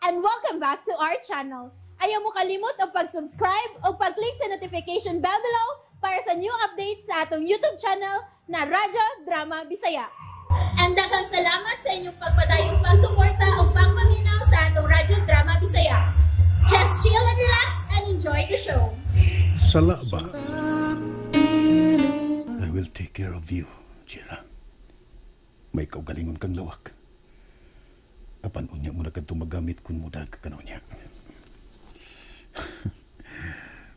And welcome back to our channel. Ayaw mo kalimot og pag-subscribe o pag-click sa notification bell below para sa new updates sa atong YouTube channel na Radyo Drama Bisaya. And daghang salamat sa inyong pagpadayong pagsuporta o pagpaminaw sa atong Radyo Drama Bisaya. Just chill and relax and enjoy the show. Sala ba? I will take care of you, Jira. May kaugalingon kang lawak. Apan unya mo na kadto magamit kun mudag ka kanunya.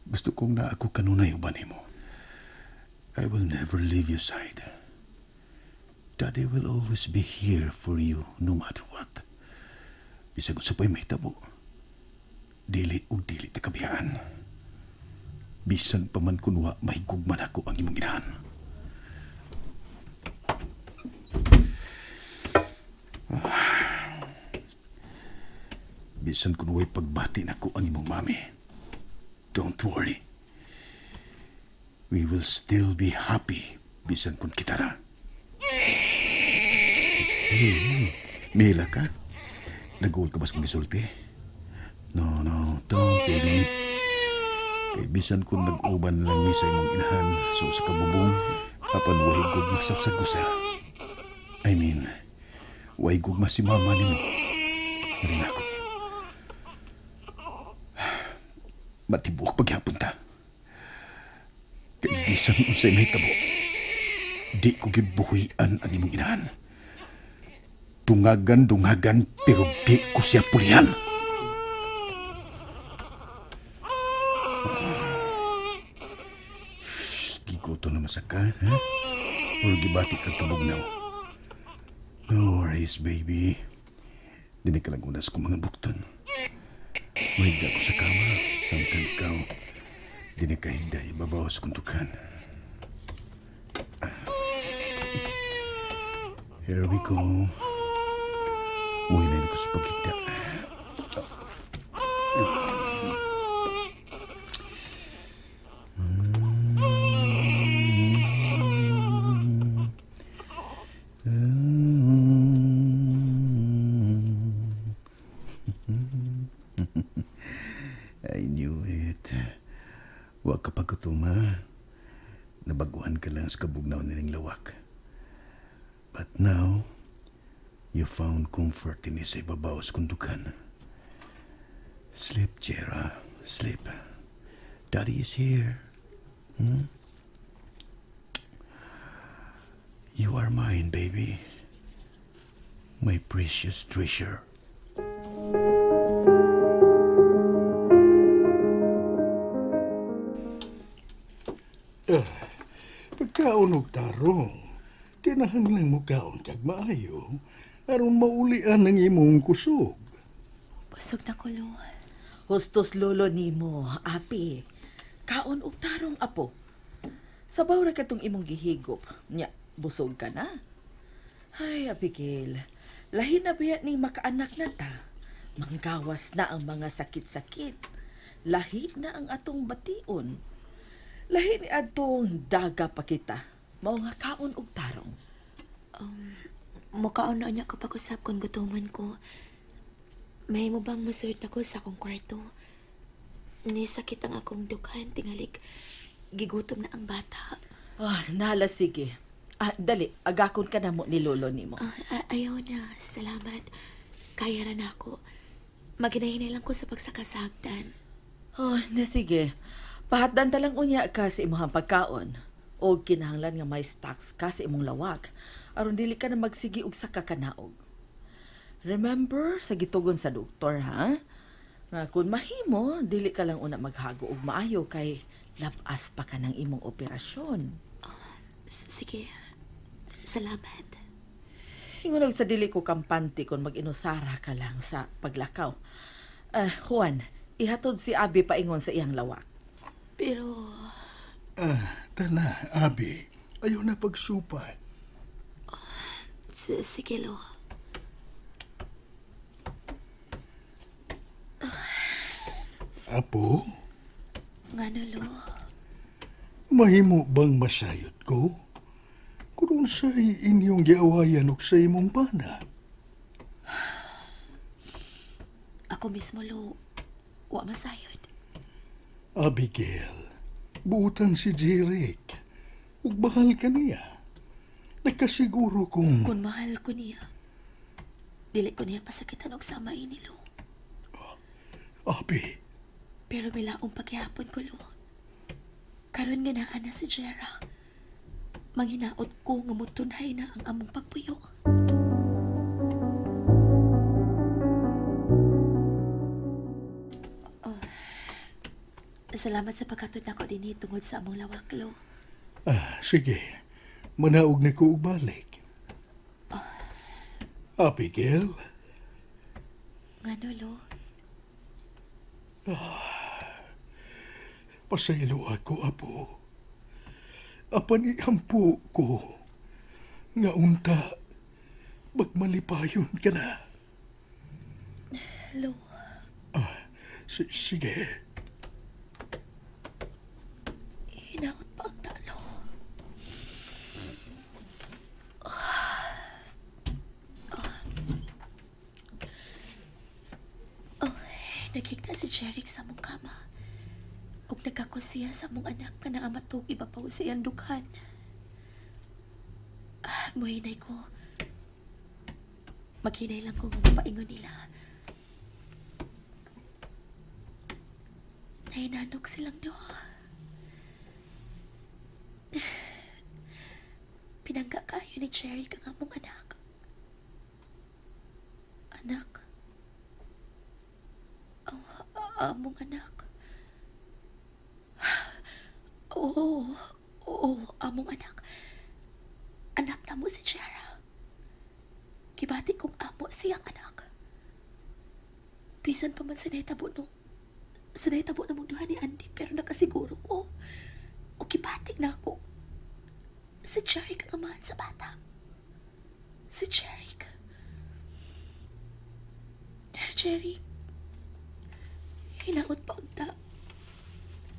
Gusto kong na ako kanunay uban nimo. I will never leave your side. Daddy will always be here for you no matter what. Bisag unsa pa'y mahitabo. Dili ug dili ta kabiyaan. Bisan pa man kunwa mahigugman ako ang imong inahan. Bisan kunwa'y pagbati nako ang imong mami. Don't worry. We will still be happy bisan kun kita ra. Hey, hey. Mila ka? Nag-uol ka ba sa kong gisulti? No, no, don't, baby. Kay bisan kun nag-uban lang mi sa imong inahan so sa kabubong, apan way gugma sa sagusa. I mean, way gugma si mama nimo. Rin ako. Matibuok pagyapon ta. Kay bisan unsay mahitabo, di ko gibuhian ang imong inahan. Dungagan, dungagan, pero di ko siya pulihan. Giguto na masaka, ha? Or gibati kag kabugnaw. No worries, baby. Dili ka lang unas kong mga bukton. Mahigda ko sa kama, samtang ikaw. Dili ka higda ibabaw sa kuntukan. Here we go. Muhinay ko sa paghigda. I knew it. Huwag ka pagkutuma. Nabaguhan ka lang sa kabugnaw niling lawak. But now, you found comfort in sa ibabaw sa kundukan. Sleep, Jera. Sleep. Daddy is here. Hmm? You are mine, baby. My precious treasure. Pagkaon og tarong, kinahanglan mo kaon kag maayo aron maulian ang imong kusog. Busog na ko, Lo. Hustos lolo nimo, api. Kaon og tarong, apo. Sabaw ra katong imong gihigop. Nya, busog ka na. Ay, Abigail, lahi na biya ning makaanak na ta. Manggawas na ang mga sakit-sakit. Lahi na ang atong bation. Lahi ni atong daga pa kita. Mao nga kaon og tarong. Mukaon na niya kapag usap kung gutuman ko. May mo bang masurt ako sa akong kwarto? Nisakit ang akong dukhan, tingalik. Gigutom na ang bata. Ah, nala, sige. Ah, dali, agakon ka na mo ni lolo nimo. Ayaw na, salamat. Kaya ra na ako. Maginahinay lang ko sa pagsakasagdan. Oh, na sige. Pahatdan ta lang unya ka sa imong pagkaon. O kinahanglan nga may stocks ka sa imong lawak aron dili ka na magsigi og saka kanaog. Remember sa gitugon sa doktor, ha? Nga kun mahimo, dili ka lang una maghago og maayo kay labas pa ka ng imong operasyon. Sige. Salamat. Ingon sa dili ko kampante kun mag-inusara ka lang sa paglakaw. Juan, ihatod si Abi paingon sa iyang lawak. Pero Tana, Abi. Ayaw na pagsupat. Sige, Lo. Apo? Ngano, Lo? Mahimo bang masayot ko? Kung unsay inyong giawayan og sa imong pana? Ako mismo, Lo, wa masayod. Abigail, buutan si Jeric. Ug mahal ka niya. Nakasiguro kung... Kung mahal ko niya, dili ko niya pasakitan og sama ini, Lo. Abi. Pero milaong paghihapon ko, Lo. Karon nga naa na si Jera. Manghinaot ko nga mutunhay na ang among pagpuyo. Oh, salamat sa pagkatod nako dinhi tungod sa among lawak, Lo. Ah, sige. Manaog na ko og balik. Oh. Abigail? Ngano, Lo? Pasaylo ako, apo. Apan iampo ko. Nga unta, magmalipayon ka na. Lo. Sige. Hinaot pa ang talo. Oh, naghigda si Jeric sa mong kama. Ug nagkakusiya sa mong anak na naamatog ibabaw sa iyang dughan. Muhinay ko. Maghinay lang ko nga mapaingon nila. Nahinanok silang duha. Pinangga kayo ni Jeric ang among anak. Anak. Oh, among anak. Oo, oo, among anak. Anak na mo si Jera. Gibati kong amo siyang anak. Bisan pa man sa nahitabo no. Sa nahitabo na mong duha ni Andy, pero nakasiguro ko. O gibati na ako. Si Jeric ang amahan sa bata. Si Jeric. Jeric, hinaot pa unta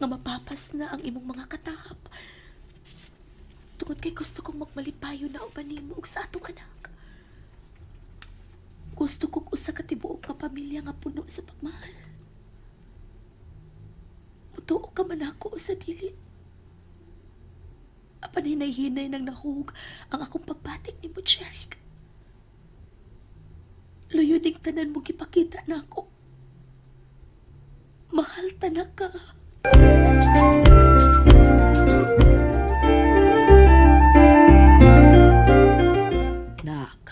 nga mapapas na ang imong mga katahap. Tungod kay gusto kong magmalipayo na uban nimo og sa atong anak. Gusto kong usa ka tibuok nga pamilya nga puno sa pagmahal. Mutuo ka man ako o sa dili. Apan hinay-hinay nang nahug ang akong pagbatik nimo, Jeric. Luyuning tanan mo gipakita na ako. Mahal tanak ka. Nak,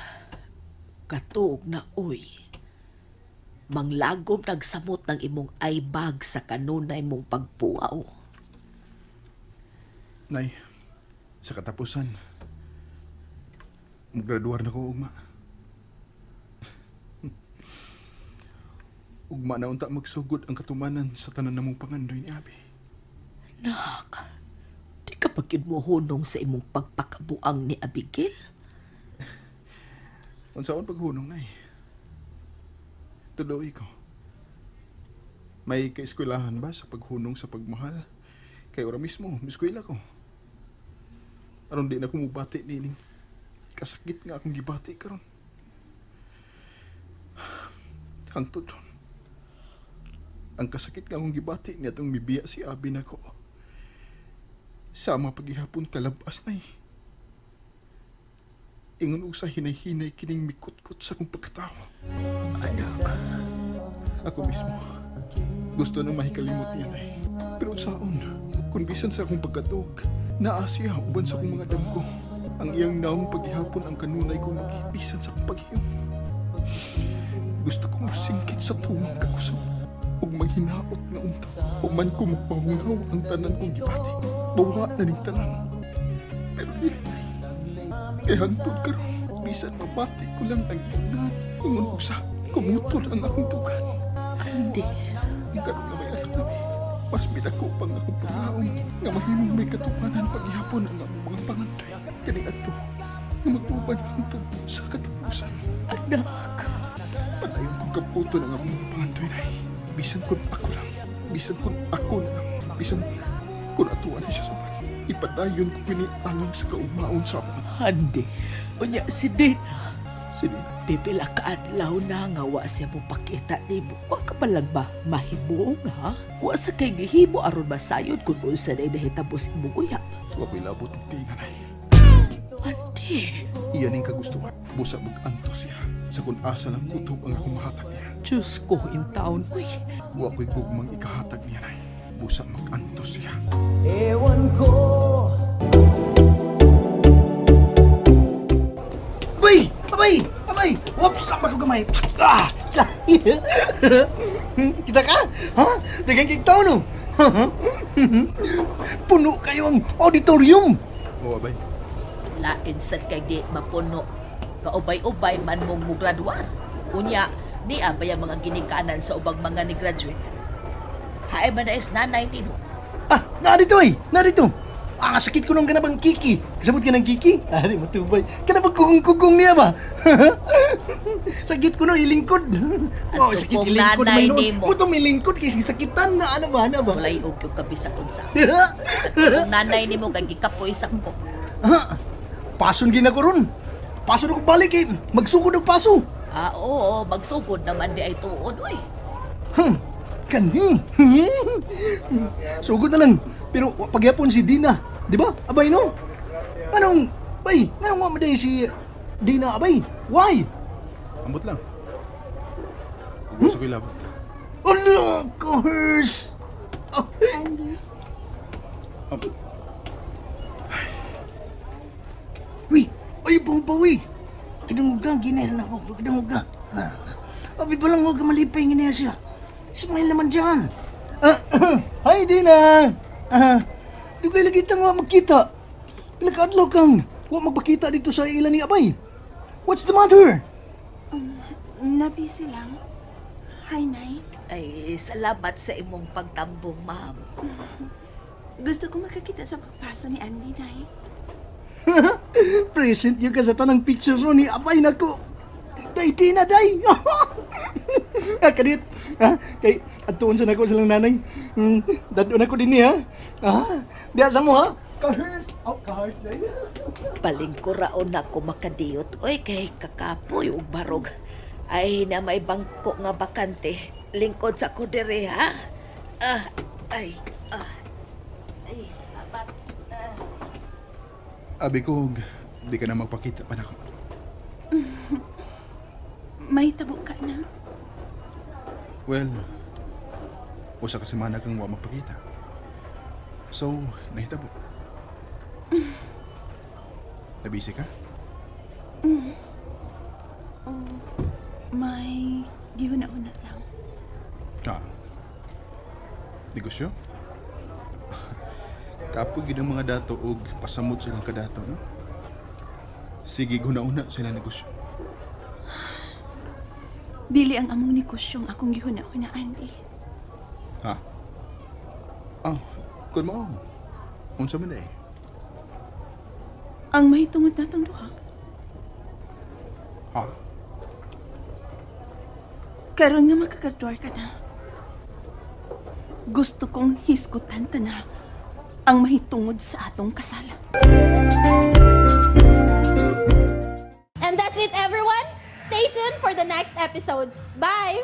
katuog na oy. Manglagom nagsamot ng imong aybag sa kanunay mong pagpuaw. Nay, sa katapusan, maggraduar na ko ugma. Ugma na unta magsugod ang katumanan sa tanan namong pangandoy ni Abi. Nak, di ka pagid mo hunong sa imong pagpakabuang ni Abigail? Unsaon paghunong, Nay? Tuloy ko. May kaeskwelahan ba sa paghunong sa pagmahal? Kay ora mismo, miskwela ko. Aron di na ko mubati nining kasakit nga akong gibati karon. Hangtod ron. Ang kasakit nga akong gibati niya itong mibiya si Abi nako. Sama paghihapon kalabas na eh. Ingon og sa hinay-hinay kining mikutkot sa akong pagkatao. Anak. Ako mismo. Gusto nang mahikalimot niya na eh. Pero saon, kung bisan sa akong pagkatog, naa siya uban sa akong mga damgo. Ang iyang naong paghihapon ang kanunay kong maghibisan sa akong paghiyom. Gusto kong singkit sa tuwang kakusog ug manghinaot nga unta. Human ko magpahungaw ang tanan kong gibati. Bawa na ning tanan. Pero dili na. Kay hangtod karon, bisan mabati ko lang ang iyang nan. Ingon og sa kumutol ang akong dugan. Andy. Ang karon nga may anak nami, mas midako pang akong paglaom nga mahimong may katupanan paghihapon ang among mga pangandoy. Kaning adto nga mag-uban hangtod sa katapusan. Anak. Padayon kong kaputo ng among mga pangandoy, Nay. Bisan kun ako lang, bisan kun ako na lang, bisan kun atuan siya sa uban. Ipadayon ko kini alang sa kaumaon sa ako. Andy, unya si Dina. Si Dina. Pipila ka adlaw na nga wa siya mo pakita nimo. Wa ka pa lang ba mahimuong ha? Wa sa kay gihimo aron masayod kung unsa na nahitabo sa imong uyab. Wa ko'y labot og Dina, nay. Andy. Iyan ang kagustuhan. Busa mag-antos siya. Sa kung asa lang kutob ang akong mahatag niya. Diyos ko, in town. Uy. Wa ko'y gugmang ikahatag niya, nay. Busa mag-antos siya. Ewan ko. Abay! Abay! Abay! Oops! Sama ko gamay! Ah! Kita ka? Ha? Dagang kay tao, no? Puno kayo ang auditorium! Oo, abay. Lain sad kay di mapuno. Kaubay-ubay man mong mugraduar. Unya, niya ba yung mga ginikanan sa ubang mga ni-graduate? Hae man na is nanay nimo. Ah, narito eh! Narito! Ah, sakit ko nung ganabang kiki. Kasabot ka ng kiki? Ah, di matubay. Kanabang kugong-kugong niya ba? Sakit ko nung ilingkod. Oh, At sakit kung ilingkod nanay may noon. nimo. Mutong ilingkod kay sakitan na ano ba, ano ba? Walay og yung kabisag unsa. Kung nanay nimo kay gikapoy sa ko. Ah, pason gina ko ron. Paso na ko balik eh. Magsugod og paso. Ah, oo, magsugod naman di ay tuod, oy. Kani. Sugod na lang. Pero pagyapon si Dina, di ba? Abay no? Anong, bay, anong wa man si Dina abay? Why? Ambot lang. Huwag sa ko'y labot. Oh, of course. Oh. Andy. Uy, ay bawi. Kadunguga, ginel na ako. Kadunguga. Abi pa lang huwag ka malipay nga siya. Smile naman dyan. Hi, Dina. Dugay lagi tang wa magkita. Pinakaadlaw kang wa magpakita dito sa ila ni Abay. What's the matter? Nabisi lang. Hi, Nay. Ay, salamat sa imong pagtambong, ma'am. Gusto ko makakita sa pagpaso ni Andy, Nay. Present yun ka sa tanang pictures mo ni Abay nako. Day, Dina, day! Kanit, kay, atuon sa nako silang nanay. Dadon ako din niya. Diya sa mo, ha? Kahers! Oh, kahers, day. Palingkuraon na ko makadiyot. Oy, kay kakapoy ug barog. Ay, na may bangko nga bakante. Lingkod sa ko dire, ha? Ay, Ay, salamat. Abi ko, di ka na magpakita pa nako. May tabo ka na. Well, usa ka semana kang wa magpakita. So, nahitabo. Nabisi ka? Oh, may gihuna-huna lang. Ah. Negosyo? Kapoy gid ang mga dato og pasamot silang kadato, no? Sige, guna-una sila negosyo. Dili ang among negosyong akong gihuna-huna, Andy. Ha? Oh, kun mo. Unsa man eh? Ang mahitungod natong duha. Ha? Karon nga makakagraduar ka na. Gusto kong hisgutan ta na ang mahitungod sa atong kasal. And that's it, everyone. Stay tuned for the next episodes. Bye!